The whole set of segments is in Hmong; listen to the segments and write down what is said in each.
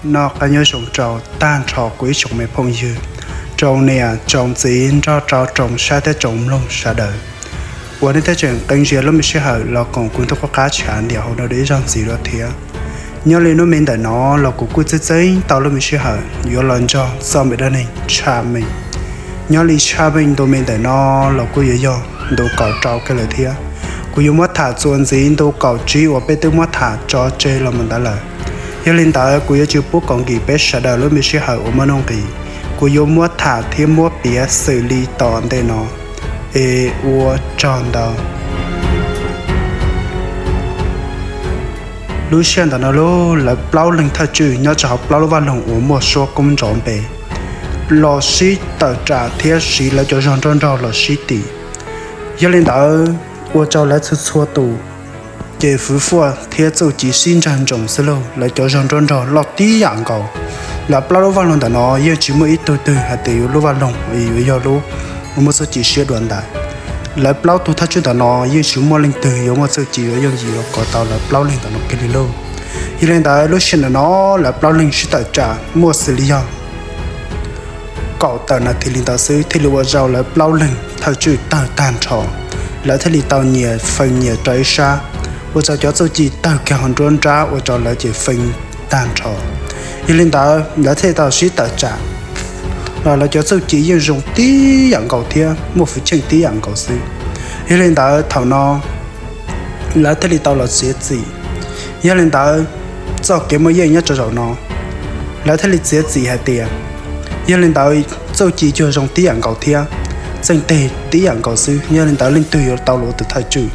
Noj qab nyob zoo rau tag nrho kuv ib tsoom me phooj ywg, tsoom niam tsoom txiv nrog rau tsoom saib thiab tsoom mloog sawv daws uas nej tseem qee zias lub me sij hawm los koom kuv ntuj qub qab tshav ntiam hauv no dua ib zaug ntxiv dua thiab. Nyob li hnub me ntawm no los kuv kuj txeeb txeeb tau lub me sij hawm yuav los nrog txoj me dab neeg tshaj meej. Nyob li tshaj meej ntu me ntawm no los kuj yuav yog ntu kaum rau kiag lawm thiab. Kuv yuav muab tham txuas ntxiv ntu kaum tsib uas peb twb muab tham tso tseg los mus ntawd lawm. Yog li ntawd kuv yuav tsis pub kom nkim peb sawv daws lub me sij hawm uas muaj nuj nqis, kuv yuav muab tham thiab muab piav xws li tom ntej no. Es ua tsaug ntau. Lub sij hawm ntawm no lub lawv plaub leeg thawj tswj nyob rau hauv plaub lub vaj loog uas muaj suab koob nrov npe los sib tawm tsam thiab siv lawv cov zog nrog nrog los sib tim. Yog li ntawd ua rau lawv txhua txhua tus ces fwv fuaj thiab txuj ci sib ntsag ntsoos xwb lauj. Lawv cov zog nrog nrog loj tib yam nkaus. Lawv plaub lub vaj loog ntawm no yeej tsis muaj ib tug twg hais tias yuav lub vaj loog yuav yog lub uas muaj txuj ci siab dua ntais. Lawv plaub tug thawj tswj ntawm no yeej tsis muaj leej twg yuav muaj txuj ci yuav yooj yim los kov tau lawv plaub leeg ntawm no kiag li lauj. Yog li ntawd lub sij hawm ntawm no lawv plaub leeg sib tawm tsam muaj xws li yog kaum tawm nas this li ntawd xwb thiaj li ua rau lawv plaub leeg thawj tswj tawg tag nrho. Lawv thiaj li tau nyias feej nyias rau ib sab, ua rau cov txuj ci tawg kiag hauv nruab nrab ua rau lawv ces feej tag nrho. Yog li ntawd lawv thiaj li tau sib tawm tsam los lawv cov txuj ci yeej zoo tib yam nkaus thiab muaj fwv cheej tib yam nkaus xwb. Yog li ntawd thaum no lawv thiaj li tau los txiav txim. Yog li ntawd txoj kev muaj yeej nyob rau zaum no lawv thiaj li txiav txim hais tias, yog li ntawd txuj ci cuag zoo tib yam nkaus thiab txeej teg tib yam nkaus xwb, yog li ntawd leej twg yuav tau los ua tus thawj tswj?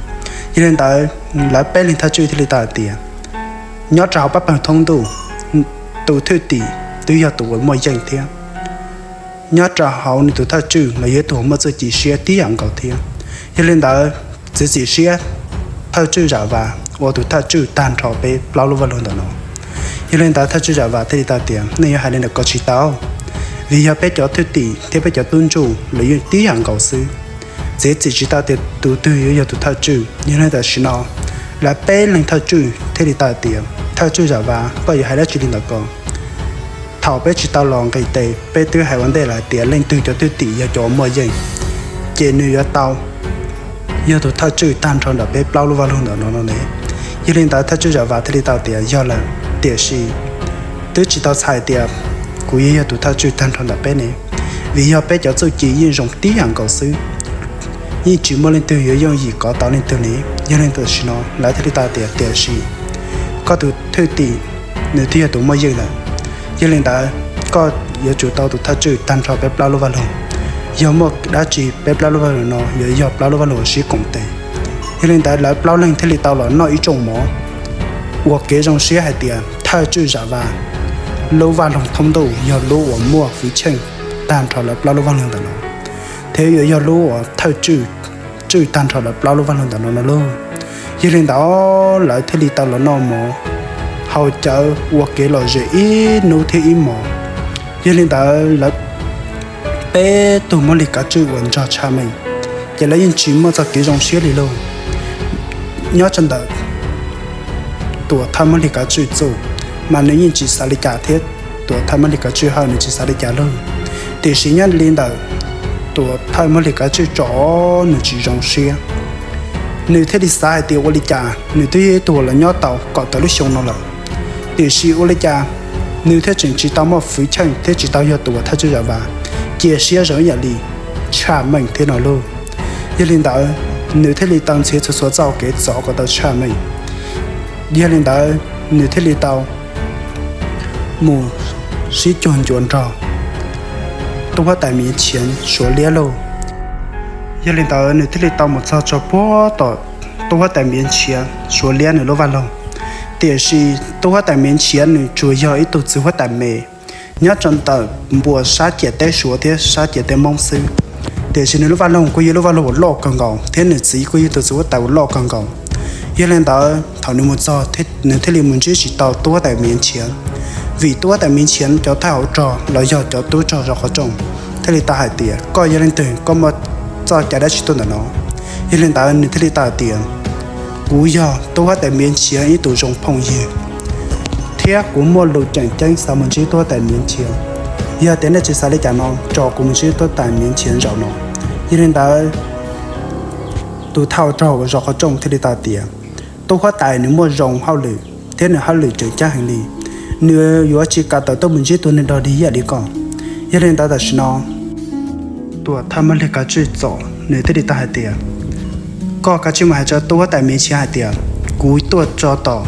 Yog li ntawd lawv peb leeg thawj tswj thiaj li tau hais tias, nyob rau hauv pab pawg thoob ntuj, tus thwj tim twb yog tus uas muaj yeej thiab nyob rau hauv nws tus thawj tswj los yog tus uas muaj txuj ci siab tib yam nkaus thiab. Yog li ntawd txiav txim siab thawj tswj Zam Vas ua tus thawj tswj tag nrho peb plaub lub vaj loog ntawm no. Yog li ntawd thawj tswj Zam Vas thiaj li tau tias, nej yuav hais li ntawm ko tsis tau, vim yog peb cov thwj tim thiab peb cov tub ntsuj los yeej tib yam nkaus xwb, txiav txim tsis tau tias tus twg yuav yog tus thawj tswj. Yog li tam sim no lawv peb leeg thawj tswj thiaj li tau tias, thawj tswj Zam Vas, koj yuav hais dab tsi li ntawm ko? Thaum peb tsis tau los nqis tes peb twb hais ua ntej lawm hais tias leej twg cov thwj tim yog cov uas muaj yeej ces nws yuav tau yog tus thawj tswj tag nrho ntawm peb plaub lub vaj loog ntawm no no ne. Yog li ntawd thawj tswj Zam Vas thiaj li tau tias, yog lawm, tiam sis twb tsis tau txhais tias kuv yuav yog tus thawj tswj tag nrho ntawm peb ne, vim yog peb cov txuj ci yeej zoo tib yam nkaus xwb, yeej tsis muaj leej twg yuav yooj yim kov tau leej twg ne. Yog li tam sim no lawv thiaj li tau tias, tiam sis koj tus thwj tim nws twb yog tus muaj yeej lawm, yog li ntawd koj yuav tsum tau tus thawj tswj tag nrho peb plaub lub vaj loog. Yog muaj dab tsi peb plaub lub vaj loog no yuav yog plaub lub vaj loog uas sib koom tes. Yog li ntawd lawv plaub leeg thiaj li tau los noj ib rooj mov ua kev zoo siab hais tias thawj tswj Zam Vas lub vaj loog thoob ntuj yog lub uas muaj fwv cheej tag nrho lawv plaub lub vaj loog ntawm no, thiab yuav yog lub uas thawj tswj, tswj tag nrho lawv plaub lub vaj loog ntawm no no lauj. Yog li ntawd lawv thiaj li tau los noj mov haus cawv ua kev lom zem ib hnub thiab ib hmos. Yog li ntawd lawv peb tug Hmoob Lig Kav Tswj uas nrog Tshaj Meej ces lawv yeej tsis muaj txoj kev zoo siab li lauj. Nyob rau ntawm tuam thawj Hmoob Lig Kav Tswj Txuj mas nws yeej tsis xav li cas thiab, tuam thawj Hmoob Lig Kav Tswj Hawj nws tsis xav li cas lauj. Tiam sis nyob li ntawm tuam thawj Hmoob Lig Kav Tswj Tsov nws tsis zoo siab, nws thiaj li xav hais tias ua li cas nws twb yog ib tug uas los nyob tau kaum tawm lub xyoo no lawm, tiam sis ua li cas nws thiaj tseem tsis tau muaj fwv cheej thiab tsis tau yog tus uas thawj tswj Zam Vas cia siab zoo ib yam li Tshaj Meej thiab no lauj. Yog li ntawd nws thiaj li tau ntxiv txhua txhua txoj kev txov kom tau Tshaj Meej. Yog li ntawd nws thiaj li tau mus sib cuag ncuav nrog tub huab tais Miav Nchiav Suav Liab lauj. Yog li ntawd nws thiaj li tau mus txog tso puag tom tub huab tais Miav Nchiav Suav Liab nws lub vaj loog. Tiam sis tub huab tais Miav Nchiav nws tsuas yog ib tug txiv huab tais me nyob rau ntawm npuas sab ciam teb Suav thiab sab ciam teb Hmoob xwb. Tiam sis nws lub vaj loog kuj yog lub vaj loog uas loj kawg nkaus thiab nws txiv kuj yog tus txiv huab tais uas loj kawg nkaus. Yog li ntawd thaum nws mus txog nws thiaj li mus ntsib tsis tau tub huab tais Miav Nchiav, vim tub huab tais Miav Nchiav cov thawj hauv rog los yog cov tub rog zov qhov rooj thiaj li tau hais tias, koj yog leej twg, koj muaj txoj cai dab tsi tuaj ntawm no? Yog li ntawd nws thiaj li tau hais tias, kuv yog tub huab tais Miav Nchiav ib tug zoo phooj ywg, thiab kuv muaj lus tseem ceeb xav mus ntsib tub huab tais Miav Nchiav. Yog tias nej tsis xav li cas no, tso kuv mus ntsib tub huab tais Miav Nchiav zaum no. Yog li ntawd, tus thawj rog uas zov qhov rooj thiaj li tau tias, tub huab tais nws muaj zoo hauj lwm thiab nws hauj lwm tseem ceeb heev li, nws yuav tsis kam tawm tuaj mus ntsib tus neeg dog dig ib yam li koj. Yog li ntawd tam sim no tuam thawj Mab Lig Kav Tswj Tsom nws thiaj li tau hais tias, koj kav tsij mus hais rau tub huab tais Miav Nchiav hais tias kuv tuaj tso tom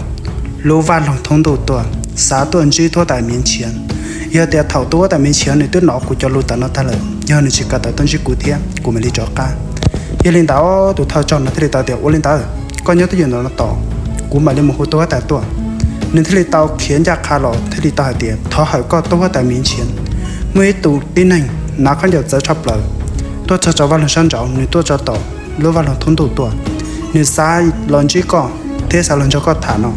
lub vaj loog thoob ntuj tuaj, xav tuaj ntsib tub huab tais Miav Nchiav. Yog tias thaum tub huab tais Miav Nchiav nws twb hnov kuv cov lus ntawm no tag lawm, yog nws tsis kam tawm tuaj ntsib kuv thiab, kuv mam li rov qab. Yog li ntawd tus thawj rog no thiaj li tau tias, ua li ntawd koj nyob twj ywm ntawm no tos, kuv mam li mus hu tub huab tais tuaj. Nws thiaj li tau khiav ncaj qha los thiaj li tau hais tias, thov hawm koj tub huab tais Miav Nchiav, muaj ib tug tib neeg hnav khaub ncaws txawv tshaj plaws tuaj txog rau vaj loog sab nraud, nws tuaj tso tom lub vaj loog thoob ntuj tuaj, nws xav los ntsib koj thiab xav los nrog koj tham no.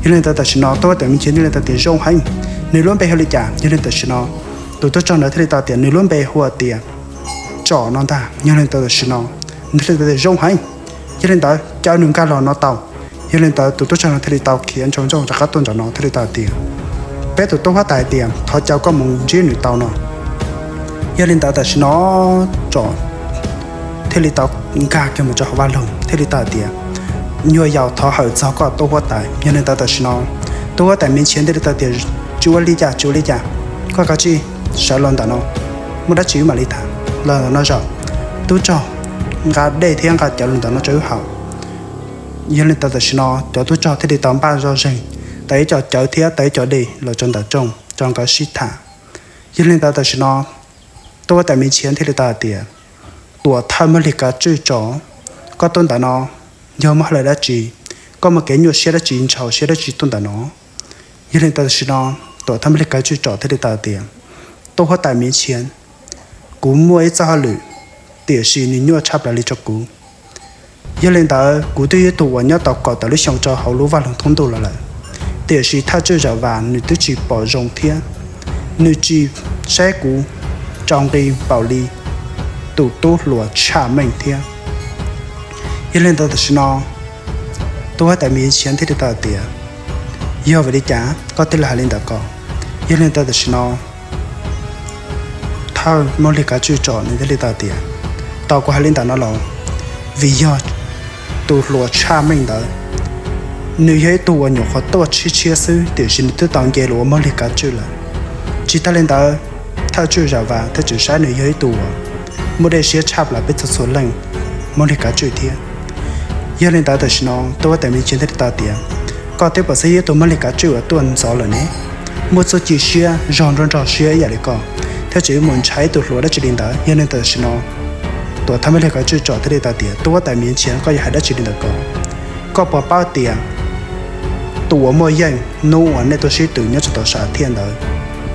Yog li ntawd tam sim no tub huab tais Miav Nchiav thiaj li tau tias zoo heev, nws lub npe hu li cas? Yog li tam sim no tus tub rog ntawd thiaj li tau tias nws lub npe hu tias Tsom no ntag. Yog li ntawd tam sim no nws thiaj li tau tias zoo heev. Yog li ntawd caw nws nkag los no tau. Yog li ntawd tus tub rog no thiaj li tau khiav ntsoov ntsooj rov qab tuaj nram no thiaj li tau tias, peb tus tub huab tais tias thov caw koj mus ntsib nws tau no. Yog li ntawd tam sim no Tsom thiaj li tau nkag kiag mus rau hauv vaj loog thiaj li tau hais tias, nyuag yaus thov hawm txog koj tub huab tais. Yog li ntawd tam sim no tub huab tais Miav Nchiav thiaj li tau tias, tsis ua li cas, tsis ua li cas, koj kav tsij sawv los ntawm no, muaj dab tsi wb mam li tham. Los ntawm no zaum, tub rog nqa dej thiab nqa cov lus ntawm no rau wb haus. Yog li ntawd tam sim no cov tub rog thiaj li tau npaj zoj zeeg, tau ib co cawv thiab tau ib co dej los rau ntawm rooj rau nkawd sib tham. Yog li ntawd tam sim no tub huab tais Miav Nchiav thiaj li tau hais tias, tuam thawj Mab Lig Kav Tswj Tsom, koj tuaj ntawm no yog muaj hauj lwm dab tsi? Koj muaj kev nyuaj siab dab tsi, ntshaus siab dab tsi tuaj ntawm no? Yog li ntawd tam sim no tuam thawj Mab Lig Kav Tswj Tsom thiaj li tau hais tias, tub huab tais Miav Nchiav, kuv muaj ib txoj hauj lwm, tiam sis nws nyuaj tshaj plaws li rau kuv. Yog li ntawd kuv twb yog ib tug uas nyob tau kaum tawm lub xyoo rau hauv lub vaj loog thoob ntuj los lawm, tiam sis thawj tswj Zam Vas nws twb tsis pom zoo thiab nws tsis saib kuv rau nqi npaum li tus tub hluas tshaj meej thiab. Yog li ntawd tam sim no tub huab tais Miav Nchiav thiaj li tau hais tias, yog vim li cas koj thiaj li hais li ntawd ko? Yog li ntawd tam sim no thawj Mab Lig Kav Tswj Tsom nws thiaj li tau hais tias, tau kuv hais li ntawm no los vim yog tus hluas tshaj meej ntawd nws yog ib tug uas nyuam qhuav tuaj tshiab tshiab xwb, tiam sis nws twb tau nce los ua Mab Lig Kav Tswj lawm. Tsis tas li ntawd, thawj tswj Zam Vas thiaj tseem saib nws yog ib tug uas muaj dej siab tshaj plaws peb txhua txhua leej Mab Lig Kav Tswj thiab. Yog li ntawd tam sim no tub huab tais Miav Nchiav thiaj li tau tias, koj twb pom xwb, yog ib tug Mab Lig Kav Tswj uas tuaj ntxov lawm ne, muaj txuj ci siab zog nrog nrog siab ib yam li koj, thiab tseem mus ntshai ib tug hluas dab tsi li ntawd. Yog li ntawd tam sim no tuam thawj Mab Lig Kav Tswj Tsom thiaj li tau tias, tub huab tais Miav Nchiav, koj yuav hais dab tsi li ntawd ko? Koj puas paub tias tus uas muaj yeej hnub uas nej tuaj sib tw nyob rau tom Sam Thiaj ntawd,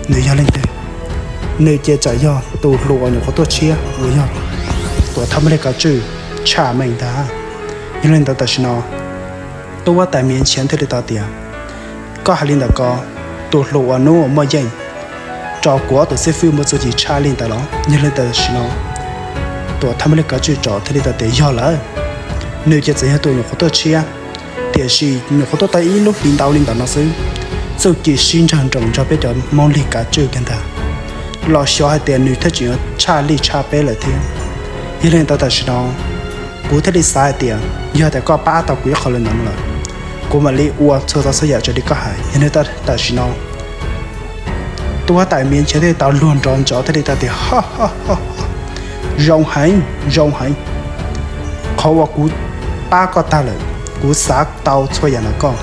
nws yog leej twg? Nws ces txawm yog tus hluas uas nyuam qhuav tuaj tshiab uas yog tuam thawj Mab Lig Kav Tswj tshaj meej ntag. Yog li ntawd tam sim no tub huab tais Miav Nchiav thiaj li tau tias, koj hais li ntawd ko, tus hluas uas hnub uas muaj yeej rau kuv ob tug xib fwb muaj txuj ci tshaj li ntawd los? Yog li ntawd tam sim no tuam thawj Mab Lig Kav Tswj Tsom thiaj li tau tias, yog lawm. Nws ces txawm yog tus nyuam qhuav tuaj tshiab, tiam sis nyuam qhuav tuaj tau ib lub hli ntau li ntawm no xwb, txuj ci sib nrag nroos nrog peb cov Mab Lig Kav Tswj kiag ntag. Los xyov hais tias nws thiaj tseem yuav tshaj li tshaj peb lawm thiab. Yog li ntawd tam sim no kuv thiaj li xav hais tias yog tias koj pab tau kuv ib qho li ntawd no lawm, kuv mam li ua txhua txhua yam raws li koj hais. Yog li tam sim no tub huab tais Miav Nchiav thiaj li tau luag nrov ntsos thiaj li tau tias, zoo heev, zoo heev. Qhov uas kuv pab koj tag lawm, kuv xav tau txhua yam ntawm koj,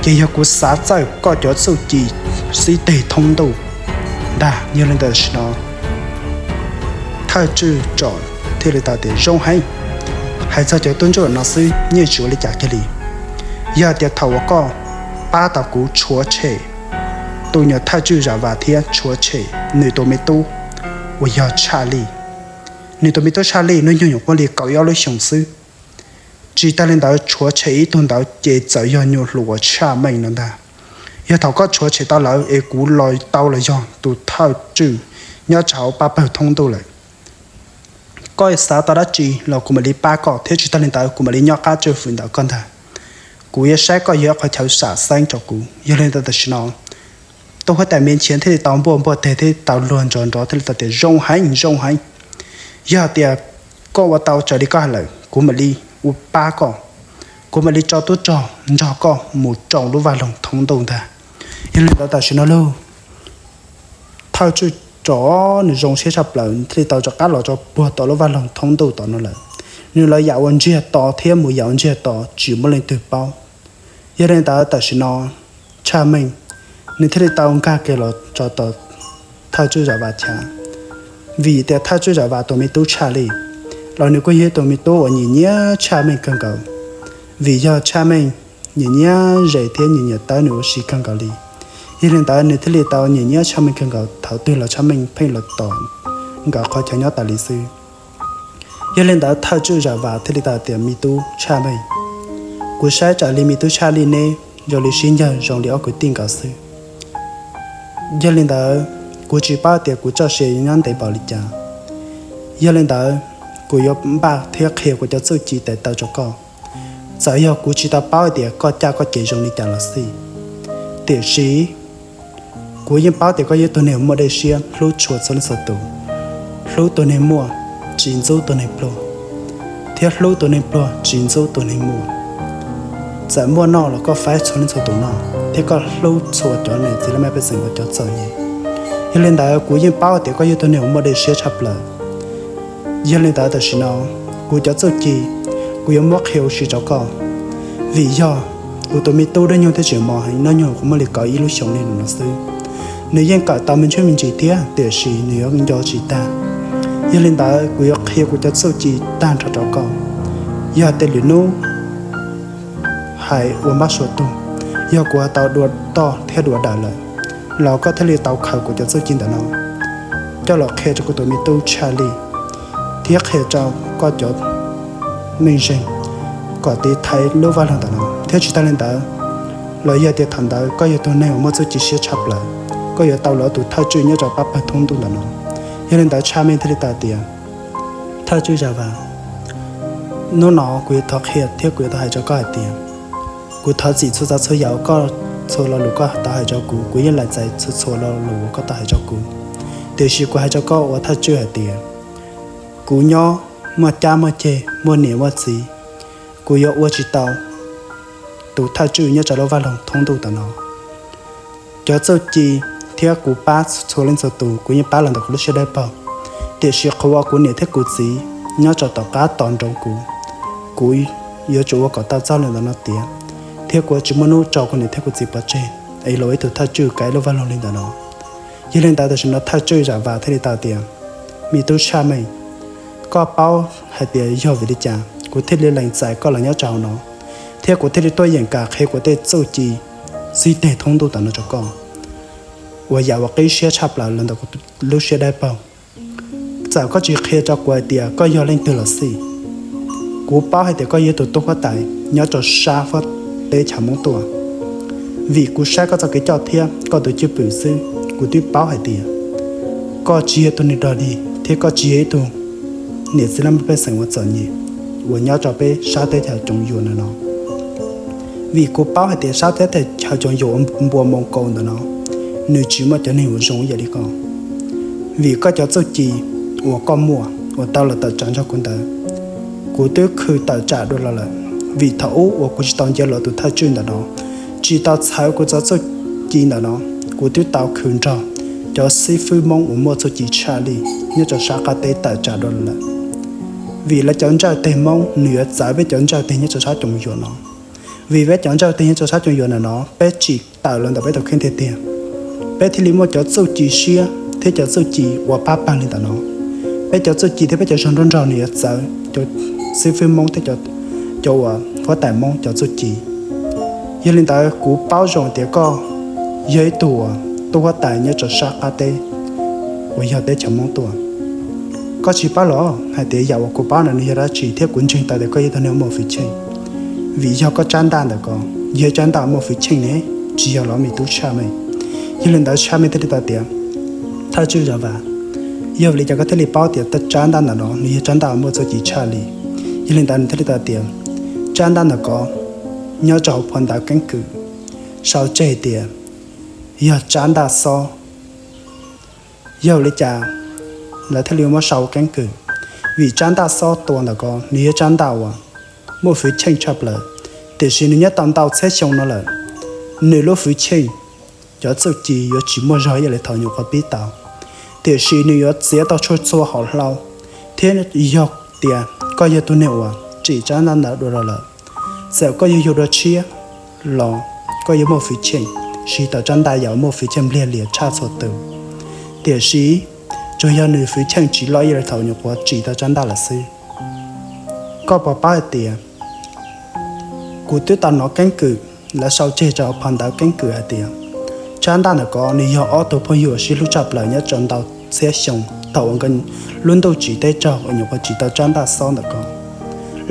ces yog kuv xav txawj koj cov txuj ci sib teg thoob ntuj ntag. Yog li ntawd tam sim no thawj tswj Tsom thiaj li tau tias, zoo heev. Hais txog cov tub ntsuj no xwb yeej tsis ua li cas kiag li. Yog tias thaum uas koj pab tau kuv tshuav tshem tus nyuam thawj tswj Zam Vas thiab tshuav tshem nws tus me tub uas yog Tshaj Lij. Nws tus me tub Tshaj Lij hnub nyoog nyuam qhuav li kaum ib ob lub xyoos xwb. Tsis tas li ntawd, tshuav tshem ib tug ntawd ces txawm yog nyuam hluas uas tshaj meej no ntag. Yog thaum koj tshuav tshem tau lawm es kuv los tau los yog tus thawj tswj nyob rau hauv pab pawg thoob ntuj lawm. Koj xav tau dab tsi los kuv mam li pab koj, thiab tsis tas li ntawd kuv mam li nyob qab tswj fwm ntawm koj ntag. Kuv yuav saib koj yog ib qhov chaw sam xeeb rau kuv. Yog li ntawd tam sim no tub huab tais me nchiav thiaj li tau npuaj npuaj teg thiab tau luag nrov nrov thiaj li tau tias zoo heev zoo heev. Yog tias koj ua tau raws li koj hais lawm kuv mam li ua pab koj, kuv mam li tso tub rog nrog koj mus rau lub vaj loog thoob ntuj ntag. Yog li ntawd tam sim no lub thawj tswj rov nws zoo siab tshaj plaws thiaj li tau rov qab los rau puag tom lub vaj loog thoob ntuj tom no lawm. Nws los yam ua ntsiag to thiab mus yam ua ntsiag to tsis muaj leej twg paub. Yog li ntawd tam sim no Tshaj Meej nws thiaj li tau nkag kiag los rau tom thawj tswj Zam Vas chav, vim tias thawj tswj Zam Vas tus me tub Tshaj Lij los nws kuj yog ib tug me tub uas nyiam nyiam Tshaj Meej kawg nkaus, vim yog Tshaj Meej nyiam nyiam zes thiab nyiam nyiam tawb nws ua si kawg nkaus li. Yog li ntawd nws thiaj li tau nyiam nyiam Tshaj Meej kawg nkaus, thaum twg los Tshaj Meej pheej los tom nkawd qhov chaw nyob tas li xwb. Yog li ntawd thawj tswj Zam Vas thiaj li tau tias me tub Tshaj Meej, kuv saib tsam li me tub Tshaj Lij neb zoo li sib ncawg zoo li ob kwv tij nkaus xwb. Yog li ntawd kuv tsis paub tias kuv txoj sia nyob ntev npaum li cas. Yog li ntawd kuv yuav npaj thiab qhia kuv cov txuj ci tes taw rau koj. Txawm yog kuv tsis tau paub hais tias koj caj koj ces zoo li cas los xij, tiam sis kuv yeej paub tias koj yog ib tug neeg muaj dej siab hlub tshua txhua leej txhua tus, hlub tus neeg muaj tsis ntxub tus neeg pluag, thiab hlub tus neeg pluag tsis ntxub tus neeg muaj. Txawm muaj noj los koj faib txhua leej txhua tus noj thiab koj hlub txhua cov niam txiv laj mej pej xeem uas cov txom nyem. Yog li ntawd kuv yeej paub tias koj yog tus neeg uas muaj dej siab tshaj plaws. Yog li ntawd tam sim no kuv cov txuj ci kuv yuav muab qhia ua si rau koj, vim yog kuv tus me tub dab nyuag thiab tseem mos heev, nub nyuag kuv muaj li kaum ib lub xyoos li no xwb. Nws yeej kawm tau me ntsuj me ntsis thiab tiam sis nws yuav nco tsis tag. Yog li ntawd kuv yuav qhia kuv cov txuj ci tag nrho rau koj. Yog tej lwm hnub hais ua npab sua tug, yog kuv hais tau dua toj thiab dua daws lawm, los koj thiaj li tau khaws kuv cov txuj ci ntawm no coj los qhia rau kuv tus me tub Tshaj Lij thiab qhia rau koj cov meej zeeg kom tiv thaiv lub vaj loog ntawm no. Thiab tsis tag li ntawd los yog tias thaum ntawd koj yog tus neeg uas muaj txuj ci siab tshaj plaws, koj yuav tau lawv tus thawj tswj nyob rau pab pawg thoob ntuj ntawm no. Yog li ntawd Tshaj Meej thiaj li tau tias, thawj tswj Zam Vas, hnub no kuv yuav thov qhia thiab kuv yuav tau hais rau koj hais tias, kuv thov txim txhua tsav txhua yam uas koj, txhua lo lus koj tau hais rau kuv, kuv yeej laim txais txhua txhua lo lus uas koj tau hais rau kuv. Tiam sis kuv hais rau koj ua thawj tswj hais tias, kuv nyob muaj cab muaj ceg muaj niam muaj txiv, kuv yuav ua tsis tau tus thawj tswj nyob rau lub vaj loog thoob ntuj tom no. Cov txuj ci thiab kuv pab txhua leej txhua tus kuv yeej pab los ntawm kuv lub siab dawb paug, tiam sis qhov uas kuv niam thiab kuv txiv nyob rau tom qab tos nroos kuv, kuv yuav tsum ua kom tau txoj hauj lwm ntawm no tiav, thiab kuv tsis muaj hnub tso kuv niam thiab kuv txiv pov tseg es los ua ib tug thawj tswj kav ib lub vaj loog li ntawm no. Yog li ntawd tam sim no thawj tswj Zam Vas thiaj li tau tias, me tub Tshaj Meej, koj paub hais tias yog vim li cas kuv thiaj li lees txais koj los nyob rau hauv no, thiab kuv thiaj li tuaj yeem kam qhia kuv tej txuj ci xib teg thoob ntuj tom no rau koj, uas yam uas qib siab tshaj plaws los ntawm kuv lub siab dawb paug. Txawm koj tsis qhia rau kuv hais tias koj yog leej twg los xij, kuv paub hais tias koj yog ib tug tub huab tais nyob rau sab huab teb chaws Hmoob tuaj, vim kuv saib koj txoj kev coj thiab koj tus cwj pwm xwb, kuv twb paub hais tias koj tsis yog tus neeg dog dig thiab koj tsis yog ib tug niam txiv laj mej pej xeem uas txom nyem uas nyob rau peb sab teb chaws Coom Yuas ntawm no. Vim kuv paub hais tias sab teb chaws Coom Yuas uas npua moo kaus ntawm no, nws tsis muaj cov neeg uas zoo ib yam li koj. Vim koj cov txuj ci uas koj muaj uas tau los tawm tsam nrog kuv ntawd, kuv twb khwv tawm tsam dua los lawm. Vim thaum ub uas kuv tsis tau nce los tus thawj tswj ntawm no, tsis tau txhawb kuv cov txuj ci ntawm no, kuv twb tau khwv nrog cov xib fwb Hmoob uas muaj txuj ci tshaj lij nyob rau sab qab teb tawm tsam dua los lawm. Vim lawv cov ntsawj teg Hmoob nws yuav txawv peb cov ntsawj teg nyob rau sab Coom Yuas no. Vim peb cov ntsawj teg nyob rau sab Coom Yuas ntawm no peb tsim tawm los ntawm peb tus kheej tiag tiag, peb thiaj li muaj cov txuj ci siab thiab cov txuj ci uas pab pawg li ntawm no. Peb cov txuj ci thiab peb cov zog nruab nrog nws yuav txawv cov xib fwb Hmoob thiab cov uas huab tais Hmoob cov txuj ci. Yog li ntawd kuv paub zoo tias koj yog ib tug uas tub huab tais nyob rau sab qab teb uas yog teb chaws Hmoob tuaj. Koj tsis paub los hais tias yam uas kuv paub no nws yog dab tsi, thiab kuv ntseeg tau tias koj yog ib tug neeg muaj hwj chim, vim yog koj tsab ntaj ntawm ko yog tsab ntaj muaj hwj chim ne, tsis yog los me tub Tshaj Meej. Yog li ntawd Tshaj Meej thiaj li tau tias, thawj tswj Zam Vas, yog vim li cas koj thiaj li paub tias tsab ntaj ntawm no nws yog tsab ntaj muaj txuj ci tshaj li? Yog li ntawd nws thiaj li tau tias, tsab ntaj ntawm ko nyob rau hauv phau ntawv keeb kwm sau tseg tias yog tsab ntaj xob. Yog li cas lawv thiaj li muab sau ua keeb kwm? Vim tsab ntaj xob tua ntawm ko nws yog tsab ntaj uas muaj hwv cheej tshaj plaws, tiam sis nws nyob tau ntau txhiab xyoo no lawm, nws lub hwv cheej, cov txuj ci yuav tsis muaj zog ib yam li thaum nyuam qhuav pib tau, tiam sis nws yuav txiav tau txhua txhua hom hlau, thiab yog tias koj yog tus neeg uas tsim tsab ntaj ntawd dua los lawm, txawm koj yug yug dua tshiab los koj yuav muaj hwv cheej siv tau tsab ntaj yam uas muaj hwv cheej npliag lias tshaj txhua tus. Tiam sis tsuas yog nws hwv cheej tsis loj ib yam li thaum nyuam qhuav tsim tau tsab ntaj lawm xwb. Koj puas paub hais tias kuv twb tau hnov keeb kwm, lawv sau tseg rau phau ntawv keeb kwm hais tias tsab ntaj ntawm ko nws yog ob tug phooj ywg uas sib hlub tshaj plaws nyob rau ntau txhiab xyoo thaum uas nkawd lub ntuj tsim teb raug uas nyuam qhuav tsim tau tsab ntaj xob ntawm ko.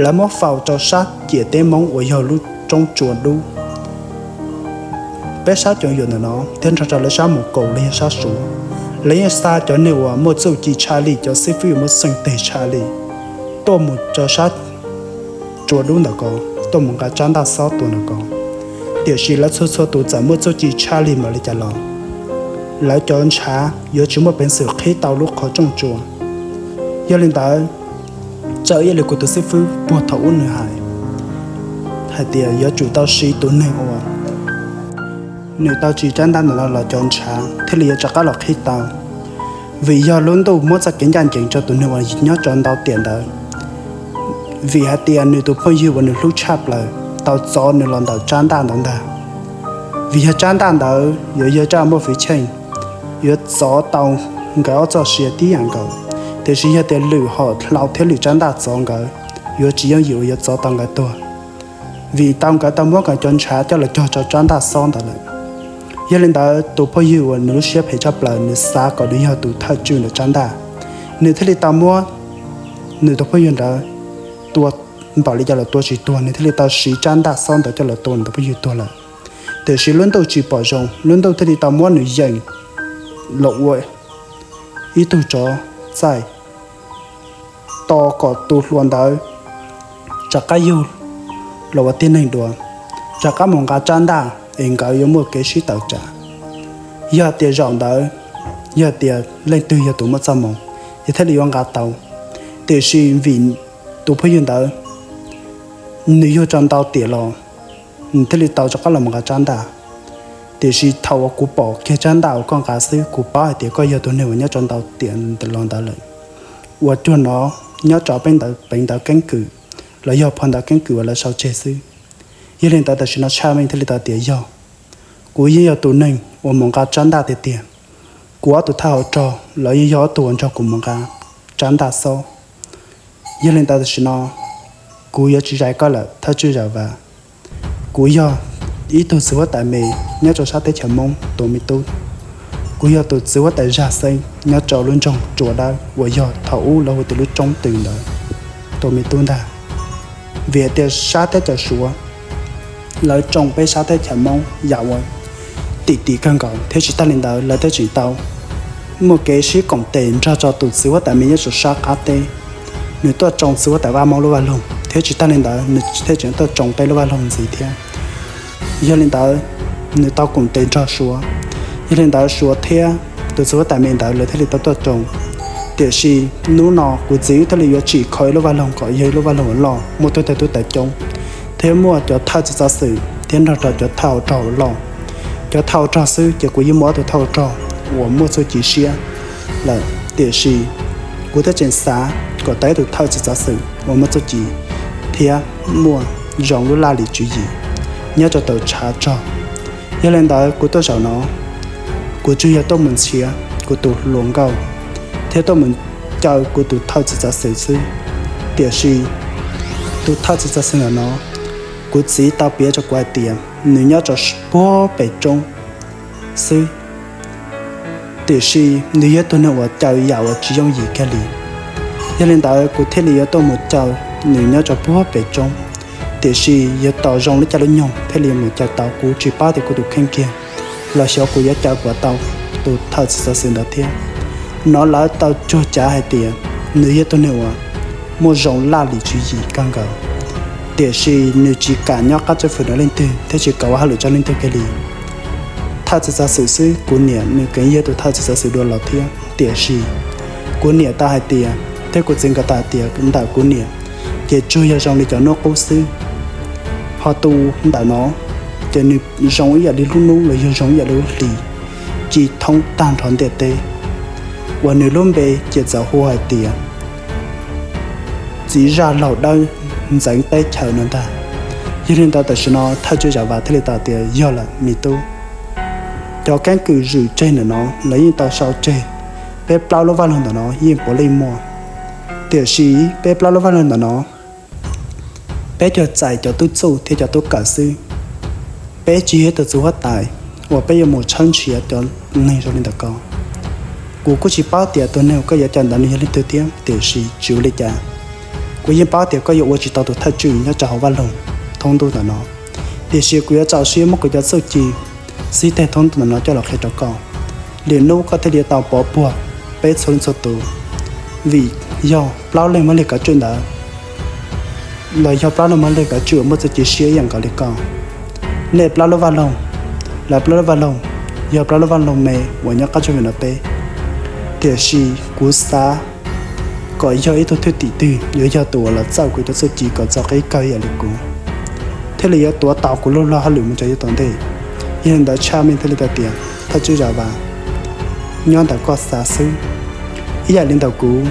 Lawv muab faus rau sab ciam teb Hmoob uas yog lub roob Tsua Dub. Peb sab cov yuam ntawm no thiab nrog rau lawv sab mus kaus los yog sab Suav, lawv yeej xa cov neeg uas muaj txuj ci tshaj lij, cov xib fwb uas muaj xeej teg tshaj lij tuaj mus rau sab Tsua Dub ntawm ko, tuaj mus nqa tsab ntaj xob tua ntawm ko. Tiam sis lawv txhua txhua tus txawm muaj txuj ci tshaj lij npaum li cas los lawv cov ntshav yuav tsis muaj peev xwm qhib tau lub qhov rooj tsua. Yog li ntawd, raws ib yam li kuv tus xib fwb puag thaum ub nws hais, hais tias yuav tsum tau siv tus neeg uas nws tau tsim tsab ntaj ntawm no los cov ntshav thiaj li yuav rov qab los qhib tau. Vim yog lub ntuj muab txoj kev ncaj ncees rau tus neeg uas nyob rau ntau tiam ntawd, vim hais tias nws tus phooj ywg uas nws hlub tshaj plaws tau txov nws los ntawm tsab ntaj ntawd ntag. Vim yog tsab ntaj ntawd yuav yog tsab muaj hwv cheej, yuav txov tau nkawd ob txoj sia tib yam nkaus, tiam sis yog tias lwm hom hlau thiab lwm tsab ntaj txov nkawd, yuav tsis yooj yim uas yuav txov tau nkawd tuag, vim tau nkawd tau muab nkawd cov ntshav coj los cog rau tsab ntaj xob ntawd lawm. Yog li ntawd, tus phooj ywg uas nws lub siab phem tshaj plaws, nws xav kom nws yog tus thawj tswj ntawm tsab ntaj, nws thiaj li tau muab nws tus phooj ywg ntawd tua, npaum li cas los tua tsis tuag, nws thiaj li tau siv tsab ntaj xob ntawd coj los tua nws tus phooj ywg tuag lawm. Tiam sis lub ntuj tsis pom zoo, lub ntuj thiaj li tau muab nws yeem los ua ib tug tsov txaij, tos kom tus hluas ntawd rov qab yug los ua tib neeg dua, rov qab mus nqa tsab ntaj es nkawd yuav muaj kev sib tawm tsam. Yog tias zaum ntawd, yog tias leej twg yog tus muaj txoj hmoo, ces thiaj li yuav nqa tau. Tiam sis vim tus phooj ywg ntawd nws yug rau ntau tiam los nws thiaj li tau rov qab los mus nqa tsab ntaj. Tiam sis thaum uas kuv pom kiag tsab ntaj uas koj nqa xwb, kuv paub hais tias koj yog tus neeg uas nyob rau ntau tiam los ntawd lawm, uas cuag no nyob rau peb ntawd peev ntawv keeb kwm los yog phau ntawv keeb kwm uas lawv sau tseg xwb. Yog li ntawd tam sim no Tshaj Meej thiaj li tau tias yog, kuv yeej yog tus neeg uas mus nqa tsab ntaj tiag tiag. Kuv ob tug thawj hauv rog los yeej yog ob tug uas nrog kuv mus nqa tsab ntaj xob. Yog li ntawd tam sim no kuv yuav tsis zais koj lawm thawj tswj Zam Vas. Kuv yog ib tug txiv huab tais me nyob rau sab teb chaws Hmoob tus me tub. Kuv yog tus txiv huab tais zaj xeeb nyob rau lub nroog Tsua Dawb uas yog thaum ub lawv hu tias lub roob twm ntawd tus me tub ntag. Vim hais tias sab teb chaws Suav lawv tsoo peb sab teb chaws Hmoob yam uas tim tim kawg nkaus, thiab tsis tag li ntawd lawv thiaj tseem tau muaj kev sib koom tes nrog rau tus txiv huab tais me nyob rau sab qab teb, nws tuaj tsoo txiv huab tais Vaj Hmoob lub vaj loog, thiab tsis tag li ntawd nws thiaj tseem tuaj tsoo peb lub vaj loog ntxiv thiab. Yog li ntawd, nws tau koom tes nrog Suav. Yog li ntawd Suav thiab tus txiv huab tais me ntawd lawv thiaj li tau tuaj tsoo. Tiam sis hnub no kuv txiv thiaj li yuav tsim kho ib lub vaj loog kom yog ib lub vaj loog uas loj, muaj tub tag tub tais coob, thiab muaj cov thawj txiv xov xwm thiab nrog rau cov thawj hauv rog uas loj. Cov thawj hauv rog xwb ces kuv yeej muaj ob tug thawj hauv rog uas muaj txuj ci siab lawm, tiam sis kuv thiaj tseem xav kom tau ib tug thawj txiv xov xwm uas muaj txuj ci thiab muaj zoo lub laj lim tswv yim nyob rau tom tshav rog. Yog li ntawd kuv tuaj zaum no, kuv tsuas yog tuaj mus nrhiav kuv tus hluas nkauj thiab tuaj mus caw kuv tus thawj txiv xov xwm xwb. Tiam sis tus thawj txiv xov xwm ntawm no, kuv txiv tau piav rau kuv hais tias nws nyob rau puag pem roob xwb, tiam sis nws yog tug neeg uas caw yam uas tsis yooj yim kiag li. Yog li ntawd kuv thiaj li yuav tuaj mus caw nws nyob rau puag pem roob, tiam sis yuav tos zoo li cas lub nyoog thiaj li mus caw tau, kuv tsis paub tias kuv tus kheej kiag los xyov kuv yuav caw puas tau tus thawj txiv xov xwm ntawd thiab. Hnov lawv tau tsuag cav hais tias nws yog tug neeg uas muaj zoo laj lim tswv yim kawg nkaus, tiam sis nws tsis kam nyob qab tsob fwm rau leej twg thiab tsis kam ua hauj lwm rau leej twg kiag li. thawj txiv xov xwm xwb, kuv niam nws kuj yog tus thawj txiv xov xwm dua los thiab. Tiam sis kuv niam tau hais tias, thiab kuv txiv nkawd tau hais tias ntawm kuv niam ces tsuas yog zoo li cov hnub qub xwb, ho tus ntawm no ces nws zoo ib yam li lub hnub los yog zoo ib yam li lub hli, ci thoob tag nrho ntiaj teb, uas nws lub npe ces txawm hu hais tias txiv zaj laug dawb ntxeev teb chaws no ntag. Yog li ntawd tam sim no thawj tswj Zam Vas thiaj li tau tias, yog lawm me tub, cov keeb kwm zwm tseg ntawm no lawv yeej tau sau tseg, peb plaub lub vaj loog ntawm no yeej puav leej muaj. Tiam sis peb plaub lub vaj loog ntawm no, peb cov txais cov tub txuj thiab cov tub kawm xwb, peb tsis yog ib tug txiv huab tais uas peb yuav mus tshawb nrhiav cov neeg zoo li ntawm ko. Kuv kuj tsis paub tias tus neeg uas koj yuav coj ntawd nws yog leej twg thiab, tiam sis tsis ua li cas, kuv yeej paub tias koj yuav ua tsis tau tus thawj tswj nyob rau hauv vaj loog thoob ntuj ntawm no. Tiam sis kuv yuav txaus siab muab kuv cov txuj ci xib teg thoob ntuj ntawm no coj los qhia rau koj. Lwm hnub koj thiaj li tau pov puag peb txhua leej txhua tus, vim yog plaub leeg muaj li kav tswj ntawd, los yog plaub leeg muaj li kav tswj uas muaj txuj ci siab ib yam nkaus li koj. Nej plaub lub vaj loog, lawv plaub lub vaj loog, yog plaub lub vaj loog me uas nyob qab tsuj vim no peb. Tiam sis kuv xav kom yog ib tug thwj tim twg yuav yog tus uas los txawj kuv cov txuj ci kom txog qib kawg ib yam li kuv, thiaj li yuav tuav tau kuv lub luag hauj lwm mus rau yav tom ntej. Yog li ntawd Tshaj Meej thiaj li tau tias, thawj tswj Zam Vas, nyob ntawm koj xav xwb. Ib yam li ntawm kuv,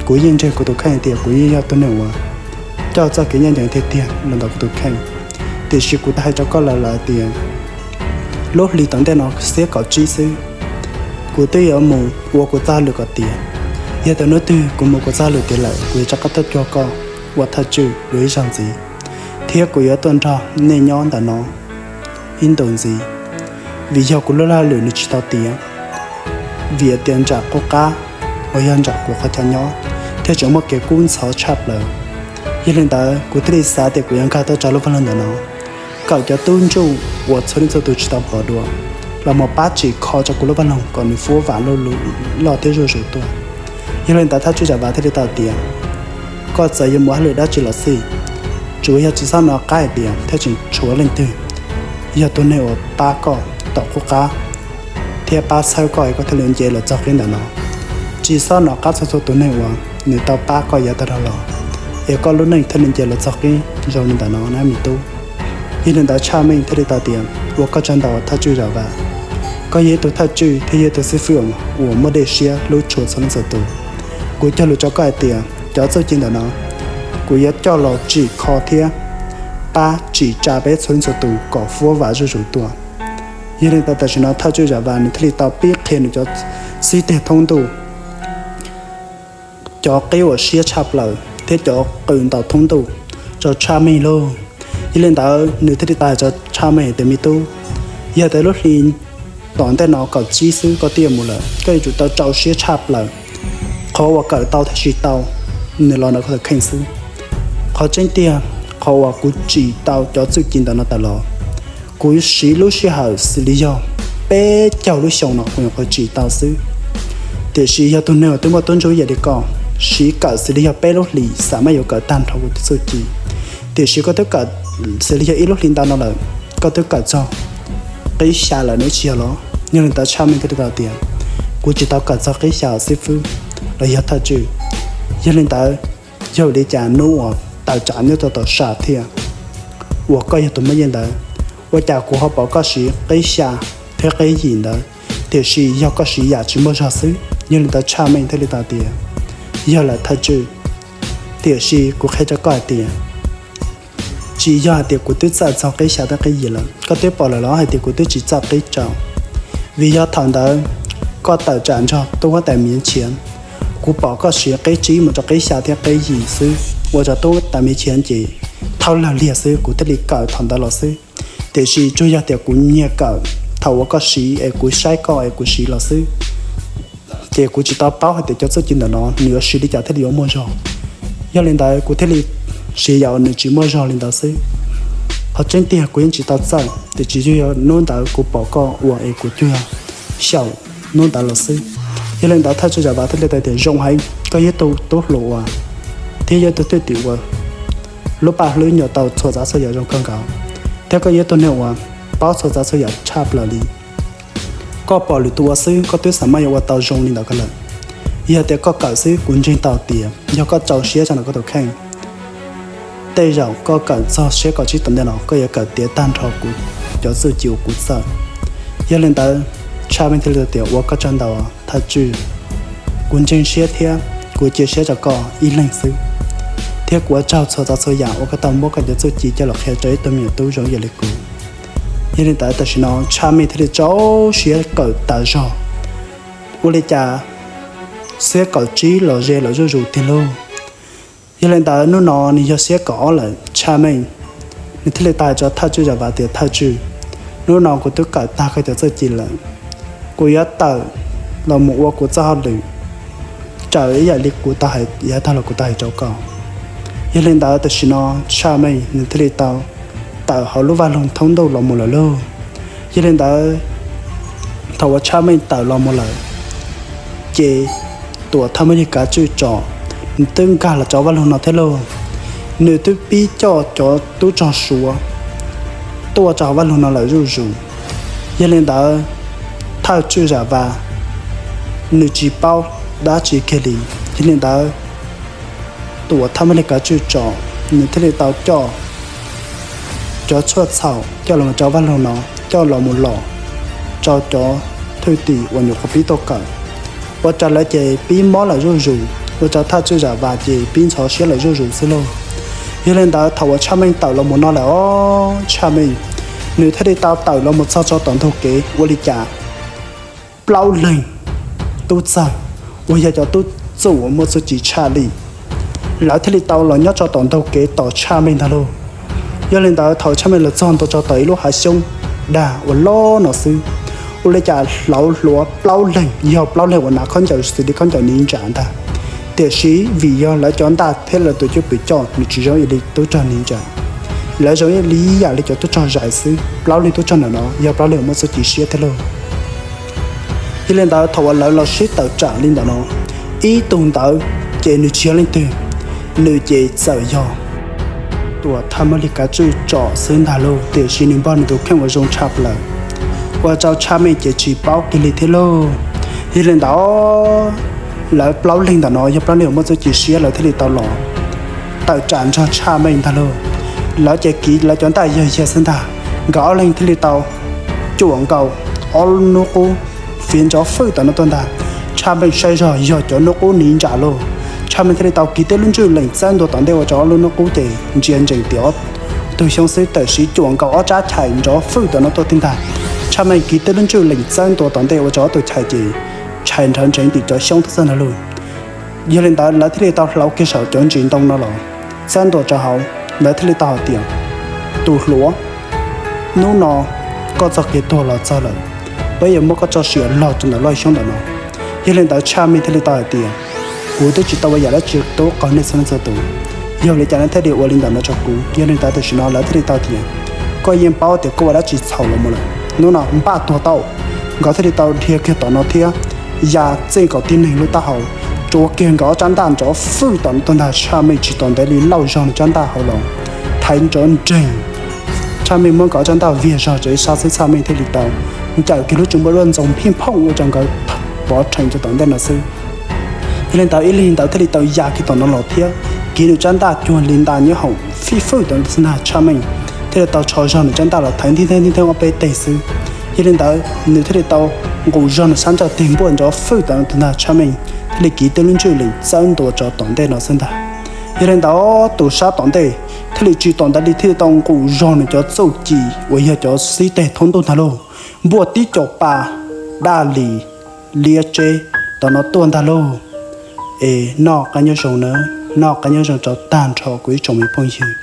kuv yeej ntseeg kuv tus kheej tias kuv yeej yog tus neeg uas coj txoj kev ncaj ncees tiag tiag los ntawm kuv tus kheej. Tiam sis kuv twb hais rau koj lawm lawm tias lub hlis tom ntej no xiab kaum tsib xwb, kuv twb yuav mus ua kuv txoj hauj lwm kom tiav. Yog tias hnub twg kuv mus kuv txoj hauj lwm tiav lawm, kuv yuav rov qab tuaj cuag koj ua thawj tswj dua ib zaug ntxiv, thiab kuv yuav tuaj nrog nej nyob ntawm no ib ntus ntxiv. Vim yog kuv lub luag hauj lwm nws tsis tau tiav, vim tias ntsam qub qab uas yog ntsam kuv qhov chaw nyob thiaj tseem muaj kev kub ntxhov tshaj plaws. Yog li ntawd kuv thiaj li xav tias kuv yuav nkag tuaj rau lub vaj loog ntawm no, kawm cov tub ntsuj uas txhua leej txhua tus tsis tau pom dua los mus pab tsim kho rau kuv lub vaj loog kom nws fuab vam loj thiab zuj zus tuaj. Yog li ntawd thawj tswj Zam Vas thiaj li tau tias, koj txawm yuav mus hauj lwm dab tsi los xij, tsuas yog tsis txhob hnov qab hais tias thiaj tseem tshuav leej twg yog tus neeg uas pab koj tom qub qab thiab pab txhawb koj es koj thiaj li nce los txog qib ntawm no. Tsis txhob hnov qab txog txhua tus neeg uas nws tau pab koj yav tag los, es koj lub neej thiaj li nce los txog qib zoo li ntawm no na me tub. Yog li ntawd Tshaj Meej thiaj li tau tias, ua koj tsaug ntau thawj tswj Zam Vas, koj yog ib tug thawj tswj thiab yog ib tug xib fwb uas muaj dej siab hlub tshua txhua leej txhua tus. Kuv cog lus rau koj hais tias cov txuj ci ntawm no kuv yuav coj los tsim kho thiab pab tsim tsa peb txhua leej txhua tus kom fuab vam zuj zus tuaj. Yog li ntawd tam sim no thawj tswj Zam Vas nws thiaj li tau pib qhia nws cov xib teg thoob ntuj, cov qib uas siab tshaj plaws thiab cov qw ntaus thoob ntuj rau Tshaj Meej lauj. Yog li ntawd nws thiaj li tau hais rau Tshaj Meej tias, me tub, yog tias lub hli tom ntej no kaum tsib xwb koj twb yuav mus lawm, koj yuav tsum tau rau siab tshaj plaws. Qhov uas kawm tau thiab tsis tau, nws los ntawm koj tus kheej xwb. Qhov tseeb tiag, qhov uas kuv tsim tau cov txuj ci ntawm no tas los, kuv siv lub sij hawm xws li yog peb caug lub xyoo no kuv nyuam qhuav tsim tau xwb. Tiam sis yog tus neeg uas twb muaj tub ntsuj ib yam li koj, siv kawm xws li yog peb lub hlis xam maj yuav kawm tag nrho kuv cov txuj ci. Tiam sis koj twb kawm xws li yog ib lub hli ntau no lawm, koj twb kawm txog qib xya lawm ne tsis yog los? Yog li ntawd Tshaj Meej thiaj li tau tias, kuv tsis tau kawm txog qib xya xib fwb los yog thawj tswj. Yog li ntawd, yog vim li cas hnub uas tawm tsam nyob rau tom sam thiaj uas koj yog tus muaj nyiaj ntawd, ua cas kuv ho pom koj siv qib xya thiab qib yim ntawd, tiam sis yog koj siv yam tsis muaj zog xwb? Yog li ntawd Tshaj Meej thiaj li tau tias, yog lawm thawj tswj, tiam sis kuv qhia rau koj hais tias, tsis yog hais tias kuv twb txawj txog qib xya thiab qib yim lawm, koj twb pom lawm los hais tias kuv twb tsis txawj qib rau. Vim yog thaum ntawd koj tawm tsam nrog tub huab tais Miav Nchiav, kuv pom koj siv qib tsib mus rau qib xya thiab qib yim xwb, ua rau tub huab tais Miav Nchiav ces thauj lawg liag xwb, kuv thiaj li kawm thaum ntawd los xwb. Tiam sis tsuas yog tias kuv nyiag kawm thaum uas koj siv es kuv saib koj es kuv siv los xwb, ces kuv tsis tau paub hais tias cov txuj ci ntawm no nws yuav siv li cas thiaj li yuav muaj zog. Yog li ntawd kuv thiaj li siv yam uas nws tsis muaj zog li ntawd xwb. Qhov tseeb tiag kuv yeej tsis tau txawj, tiam sis yog hnub ntawd kuv pom koj ua es kuv cuag xyaum hnub ntawd los xwb. Yog li ntawd thawj tswj Zam Vas thiaj li tau tias, zoo heev, koj yog ib tug tub hluas uas, thiab yog ib tug thwj tim uas lub paj hlwb nyuam tau txhua tsav txhua yam zoo kawg nkaus, thiab koj yog ib tug neeg uas paub txhua tsav txhua yam tshaj plaws li. Koj pom lwm tus ua xwb koj twb xav mas yuav ua tau zoo li ntawd ko lawm. Yog tias koj kawm xwb kuv ntseeg tau tias yog koj txaus siab tso ntawm koj tus kheej, tej zaum koj kawm txog siab kaum tsib tom ntej no koj yuav kawm tiav tag nrho kuv cov txuj ci uas kuv txawj. Yog li ntawd, Tshaj Meej thiaj li tias ua koj tsaug ntau Thawj Tswj, kuv ntseeg siab thiab kuv cia siab rau koj ib leeg xwb, thiab kuv ua tsaug txhua txog txhua yam uas koj tau muab koj cov txuj ci coj los qhia rau ib tug me nyuam tub zoo ib yam li kuv. Yog li ntawd tam sim no Tshaj Meej thiaj li txaus siab kawm tas zog. Ua li cas siab kaum tsib los ze los zuj zus tiag lauj. Yog li ntawd hnub no nws yog siab kaum ob lawm, Tshaj Meej nws thiaj li tau hais rau Thawj Tswj Zam Vas tias Thawj Tswj, hnub no kuv twb kawm tag koj cov txuj ci lawm, kuv yuav tawm los mus ua kuv txoj hauj lwm raws ib yam li kuv tau hais, yav tag los kuv tau hais rau koj. Yog li ntawd tam sim no Tshaj Meej nws thiaj li tau tawm hauv lub vaj loog thoob ntuj los mus lawm lauj. Yog li ntawd thaum uas Tshaj Meej tawm los mus lawm, ces Tuam Thaj Mab Lig Kav Tswj Tsom nws twb nkag los rau vaj loog no thiab lauj. Nws twb pib coj cov tub rog Suav tuaj rau hauv vaj loog no lawm zuj zus. Yog li ntawd Thawj Tswj Zam Vas nws tsis paub dab tsi kiag li. Yog li ntawd Tuam Thaj Mab Lig Kav Tswj Tsom nws thiaj li tau coj cov tshuaj txhaum coj los rau vaj loog no, coj los mus los rau cov thwj tim uas nyuam qhuav pib tuaj kawm, ua rau lawv ces pib mob lawm zuj zus, ua rau Thawj Tswj Zam Vas ces pib ntxhov siab lawm zuj zus xwb lauj. Yog li ntawd thaum uas Tshaj Meej tawm los mus no lawm os, Tshaj Meej nws thiaj li tau tawm los mus txog rau tom ntug kev ua li cas plaub leeg tub txawg uas yog cov tub txuj uas muaj txuj ci tshaj lij, lawv thiaj li tau los nyob rau tom ntug kev tos Tshaj Meej ntag lauj. Yog li ntawd thaum Tshaj Meej los txog ntua rau tom ib lub hav xyoob dag uas loj no xwb, ua li cas hlauv hluav plaub leeg, yog plaub leeg uas hnav khaub ncaws xws li khaub ncaws niv ntsam ntag, tiam sis vim yog lawv cov ntaj thiab lawv tus cwj pwm coj nws tsis zoo ib yam li tub rog niv ntsam, lawv zoo ib yam li cov tub rog zais xwb. Plaub leeg tub rog ntawm no yog plaub leeg uas muaj txuj ci siab thiab lauj. Yog li ntawd thaum uas lawv los sib tawm tsam li ntawm no, ib tug ntawd ces nws tsis yog leej twg, nws ces txawm yog Tuam Thaj Mab Lig Kav Tswj Tsom xwb ntag lauj, tiam sis nws npog nws tus kheej uas zoo tshaj plaws, ua rau Tshaj Meej ces tsis paub kiag li thiab lauj. Yog li ntawd lawv plaub leeg ntawm no yog plaub leeg uas muaj txuj ci siab, lawv thiaj li tau los tawm tsam nrog Tshaj Meej ntag lauj. Lawv ces kiv lawv cov ntaj yog yag xwb ntag, nkawd ob leeg thiaj li tau cuam nkaus ob lub hnub qub fiv ntsoov fwj tom no tuaj ntag. Tshaj Meej saib zog yog cov hnub qub niv ntsam lauj. Tshaj Meej thiaj li tau kiv tej lub ntswj lees txawb ntua tom ntej ua rau ob lub hnub qub ces ntsia ntsees tias ob tug xyoob xwb, tiam sis cuam nkaus ob rab chais ntsoov fwj tom no tuaj tib ntag. Tshaj Meej kiv tej lub ntswj lees txawb ntua tom ntej ua rau ob tug chais ces chais nrhawv nrheev tim cov xyoob tuaj xwb ntag lauj. Yog li ntawd lawv thiaj li tau hlauv kiag saum cov ntsis ntoo no los txawb ntua rau hauv, lawv thiaj li tau hais tias, tus hluas, hnub no koj txoj kev tuag los txog lawm, peb yuav muab koj tso siav log rau ntawm lub xyoob ntawm no. Yog li ntawd Tshaj Meej thiaj li tau hais tias, kuv twb tsis tau ua yam dab tsi tub qaug nej txhua leej txhua tus, yog li cas nej thiaj li ua li ntawm no rau kuv? Yog li ntawd tam sim no lawv thiaj li tau tias, koj yeej paub tias koj ua dab tsi txhaum los mus lawm, hnub no npaj tuag tau. Nkawd thiaj li tau dhia kiag tom no thiab ya txij nkaus tib neeg lub taub hau, rua kiag nkawd ob rab ntaj nrov fwj tom no tuaj ntag. Tshaj Meej tsis tos ntev li lauj zog nws rab ntaj hauv los thaiv nrov nreeg. Tshaj Meej muab nkawd ob rab ntaj viag zog rau ib sab xwb, Tshaj Meej thiaj li tau ncaws kiag lub tsu npua duaj ntxoog phij phooj ua rau nkawd pov rhees rau tom ntej no xwb. Yog li ntawd ib leeg ntawd thiaj li tau ya kiag tom no los thiab kiv nws rab ntaj cuag li nta nyob hoom fij fwj tom no xwb ntag. Tshaj Meej thiaj li tau rho zog nws rab ntaj los thaiv ntig theej ntig theej ob peb teg xwb. Yog li ntawd nws thiaj li tau nqus zog nws sab ntsawj teg npuaj nrov fwj tom no ntag. Tshaj Meej thiaj li kiv tej lub ntswj lees txawb ntua rau tom ntej no xwb ntag. Yog li ntawd tus sab tom ntej thiaj li tsis tos ntev li thiaj li tau nqus zog nws cov txuj ci uas yog cov xib teg thoob ntuj ntag lauj, npuaj tib co pa daj li liab tseb tom no tuaj ntag lauj. Es noj qab nyob zoo nawb, noj qab nyob zoo rau tag nrho kuv ib tsoom me phooj ywg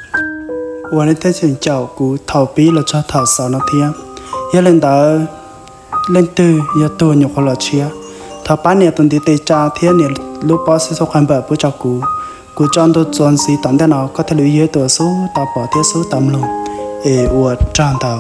uas nej thiaj tseem caum kuv thaum pib los txog thaum xaus no thiab. Yog li ntawd leej twg yog tus nyuam qhuav los tshiab, thov pab nias tus ntiv tes tsa thiab nias lub pob xib xub qha npawm pub rau kuv. Kuv tso ntu txuas ntxiv tom ntej no koj thiaj li yog tus xub tau pom thiab xub tau mloog. Es ua tsaug ntau.